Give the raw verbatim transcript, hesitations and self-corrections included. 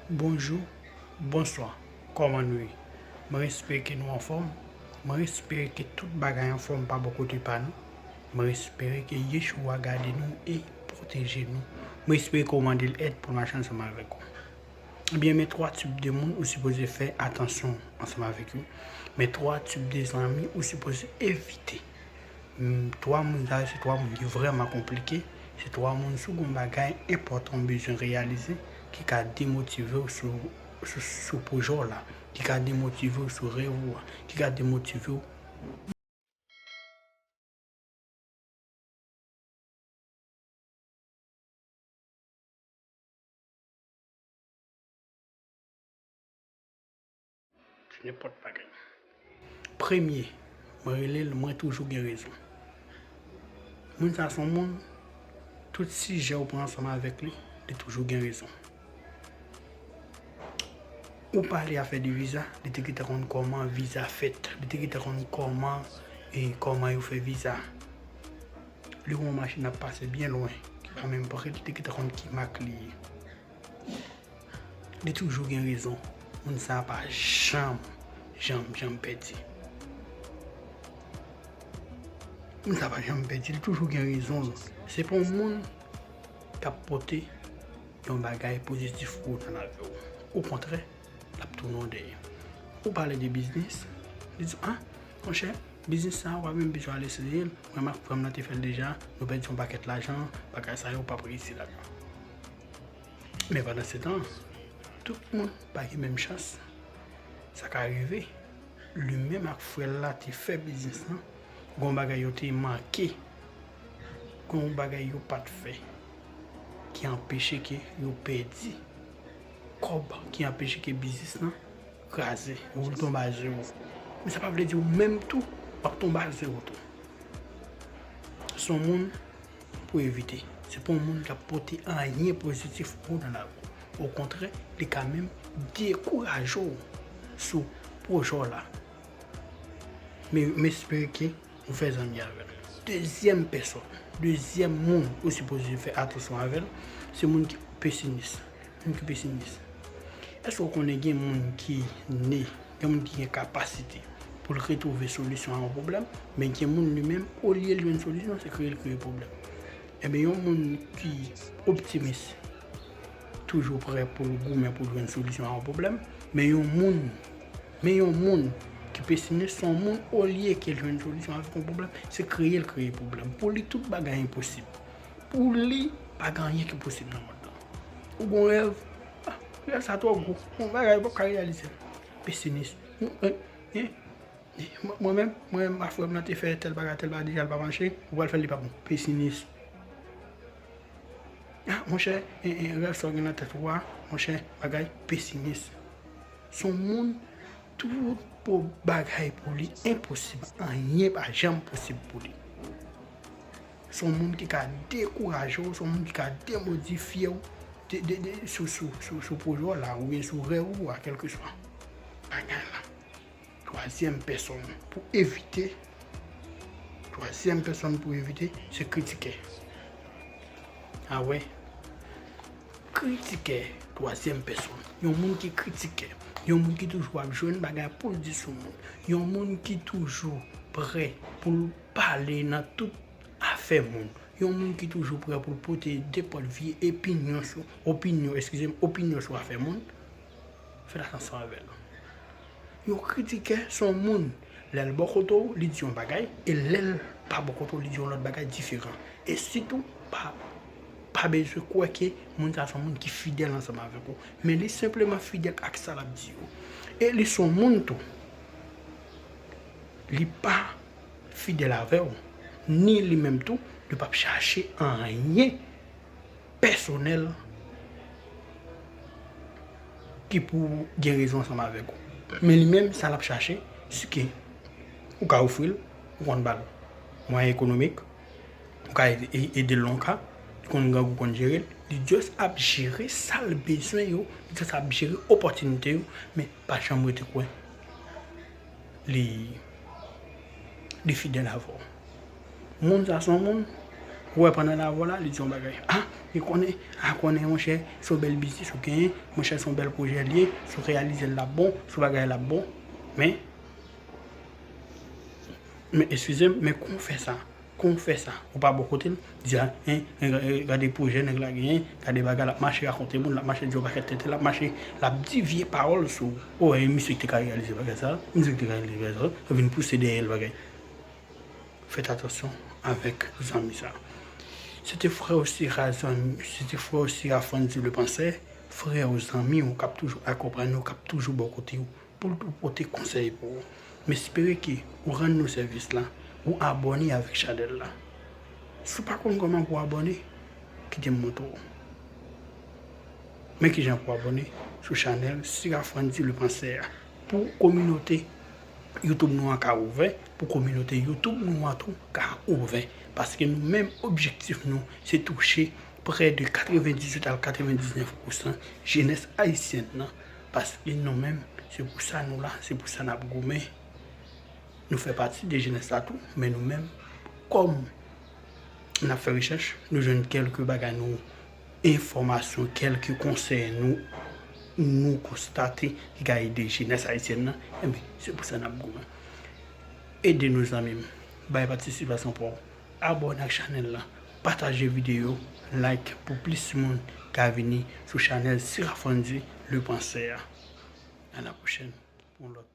Bonjou, bonswa, kòman nou ye? Mwen espere ke nou anfòm. Mwen espere ke tout bagay anfòm pa bò kote pa nou. Mwen espere ke Yeshua gade nou e pwoteje nou. Mwen espere ke w mande l èd pou l mache ansanm avèk ou. Ebyen, men twa tip de moun ou sipoze fè atansyon ansanm avèk yo. Men twa tip de zanmi ou sipoze evite. Mm, twa moun sa yo, se twa moun ki vrèman konplike. Se twa moun, si w gen yon bagay enpòtan w bezwen reyalize, ki ka demotive w sou, sou, sou pwojè w la, ki ka demotive w sou rèv ou a, ki ka demotive w. Se nenpòt bagay. Premye, mwen rele l, mwen toujou gen rezon. Moun sa se yon moun, tout sijè ou pran ansanm avèk li, li toujou gen rezon. Ou pale afè de viza, li te gentan konn kòman viza fèt, li te gentan konn kòman, e, kòman yo fè viza. Li wè yon machin ap pase byen lwen, ki pa menm pre, li te gentan konn ki mak li ye. Li toujou gen rezon. Moun sa a pa janm, janm, janm pèdi. Moun sa a pa janm pèdi, li toujou gen rezon l. Se pa yon moun k ap pote yon bagay pozitif pou ou nan lavi w. Okontrè, l ap tounen w dèyè. Ou pale de biznis, li di, ah, monchè, biznis sa a, w pa menm bezwen al eseye l. Mwen, m ak frè m nan te fè l deja, nou pèdi yon pakèt lajan, bagay sa yo p ap reyisi ladan. Men pandan se tan, tout moun pa gen menm chans. Sa ka rive, li menm ak frè l la te fè biznis lan, gen yon bagay yo te manke, gen yon bagay yo pa t fè, ki anpeche ke yo pèdi kòb, ki anpeche ke biznis lan kraze, ou tonbe a zewo. Men sa pa vle di ou menm tou, w ap tonbe a zewo tou. Se yon moun pou evite. Se pa yon moun k ap pote anyen pozitif pou ou nan lavi w. Okontrè, li ka menm dekouraje w sou pwojè w la. Men, m espere ke ou fè zanmi avè l. Dezyèm pèsòn, dezyèm moun ou sipoze fè atansyon avè l, se moun ki pesimis. Moun ki pesimis. Èske w konnen gen moun ki ne, gen moun ki gen kapasite pou l retwouve solisyon a yon pwoblèm, men gen moun li menm, olye l jwenn solisyon, se kreye l kreye pwoblèm. Ebyen, yon moun ki optimis toujou prè pou l goumen pou l jwenn solisyon a yon pwoblèm, men yon moun, men yon moun ki pesimis, se yon moun, olye ke l jwenn solisyon avèk yon pwoblèm, se kreye l kreye pwoblèm. Pou li, tout bagay enposib. Pou li, pa gen anyen ki posib nan mond lan. Ou gon rèv, ah, rèv sa twò gwo. Bon, bagay, ou p ap ka reyalize l. Pesimis. Mwen, eh, eh, eh, mwen, mwen menm, mwen menm, frè m nan te fè tèl bagay, tèl bagay deja, l pa mache, ou pral fè l, li pa bon. Pesimis. Ah, monchè, eh, eh, rèv sa w gen nan tèt ou a, monchè, bagay, pesimis. Se yon moun, tout pou bagay pou li enposib. Anyen pa janm posib pou li. Se yon moun ki ka dekouraje w, se yon moun ki ka demodifye w de, de, de, sou, sou, sou, sou pwojè w la, oubyen sou rèv ou a, kèlkeswa bagay la. Twazyèm pèsòn pou evite, twazyèm pèsòn pou evite, se kritikè. A wè, kritikè, twazyèm pèsòn. Yon moun ki kritikè. Yon moun ki toujou ap jwenn bagay pou l di sou moun. Yon moun ki toujou prè pou l pale nan tout afè moun. Yon moun ki toujou prè pou l pote nenpòt vye opinyon sou, opinyon, eskize m, opinyon sou afè moun. Fè atansyon avè l. Yon kritikè se yon moun, lè l bò kote w, li di yon bagay, e lè l pa bò kote w, li di yon lòt bagay diferan. E sitou, pa, pa bezwen kwè ke moun sa se yon moun ki fidèl ansanm avèk ou. Men li senpleman fidèl ak sa l ap di yo. E li se yon moun tou, li pa fidèl avè w, ni li menm tou, li p ap chache anyen pèsonèl ki pou gen rezon ansanm avèk ou. Men li menm, sa l ap chache, se ke ou ka ofri l, ou konn ba l mwayen ekonomik, ou ka ede, e-, ede l nan yon ka, li konn grangou, konn jere l, li just ap jere sa l bezwen yo, li just ap jere opòtinite yo, men pa janm rete kwè li, li fidèl avè w. Moun sa se yon moun, Ou wè pandan l ap vwala, li di yon bagay. A, li konnen, a konnen monchè, se yon bèl biznis ou genyen, monchè se yon bèl pwojè l ye, si w reyalize l l ap bon, si w bagay l ap bon. Men, men eskize m, men kon w fè sa, kon w fè sa, ou pa bò kote l, di a, en, en, gade pwojè nèg la genyen, gade bagay l ap mache, rakonte moun, l ap mache di yon pakèt tenten, l ap mache, l ap di vye pawòl sou ou. O, e misye ki te ka reyalize bagay sa, misye ki te ka reyalize bagay sa, vin pouse dèyè l bagay. Fèt atansyon avèk zanmi sa. Se te frè w Sira zanmi, se te frè w Sira Frandy le Pansè, frè w zanmi w k ap toujou akonpanye w, k ap toujou bò kote w, pou l tou pote konsèy pou ou. M espere ke ou rann nou sèvis la, ou abòne avèk chanèl la. Si w pa konn kòman pou w abòne, kite m montre w. Men kijan pou abòne sou chanèl Sira Frandy le Pansè a. Pou kominote YouTube nou an ka ouvè, pou kominote YouTube nou an tou ka ouvè. Paske nou menm objektif nou, se touche prè de katrevendizuit a katrevendiznèf pousan jenès ayisyèn nan. Paske nou menm, se pou sa nou la, se pou sa n ap goumen. Nou fè pati de jenès la tou, men nou menm, kòm n ap fè rechèch, nou jwenn kèlke bagay nou, enfòmasyon, kèlke konsèy nou, nou konstate ki ka ede jenès ayisyèn nan, enben, se pou sa n ap goumen. Ede nou zanmi m, bay patisipasyon pa w, abòne ak chanèl la, pataje videyo, like pou plis moun ka vini sou chanèl Sira Frandy le Pansè a. A la pwochèn pou yon lòt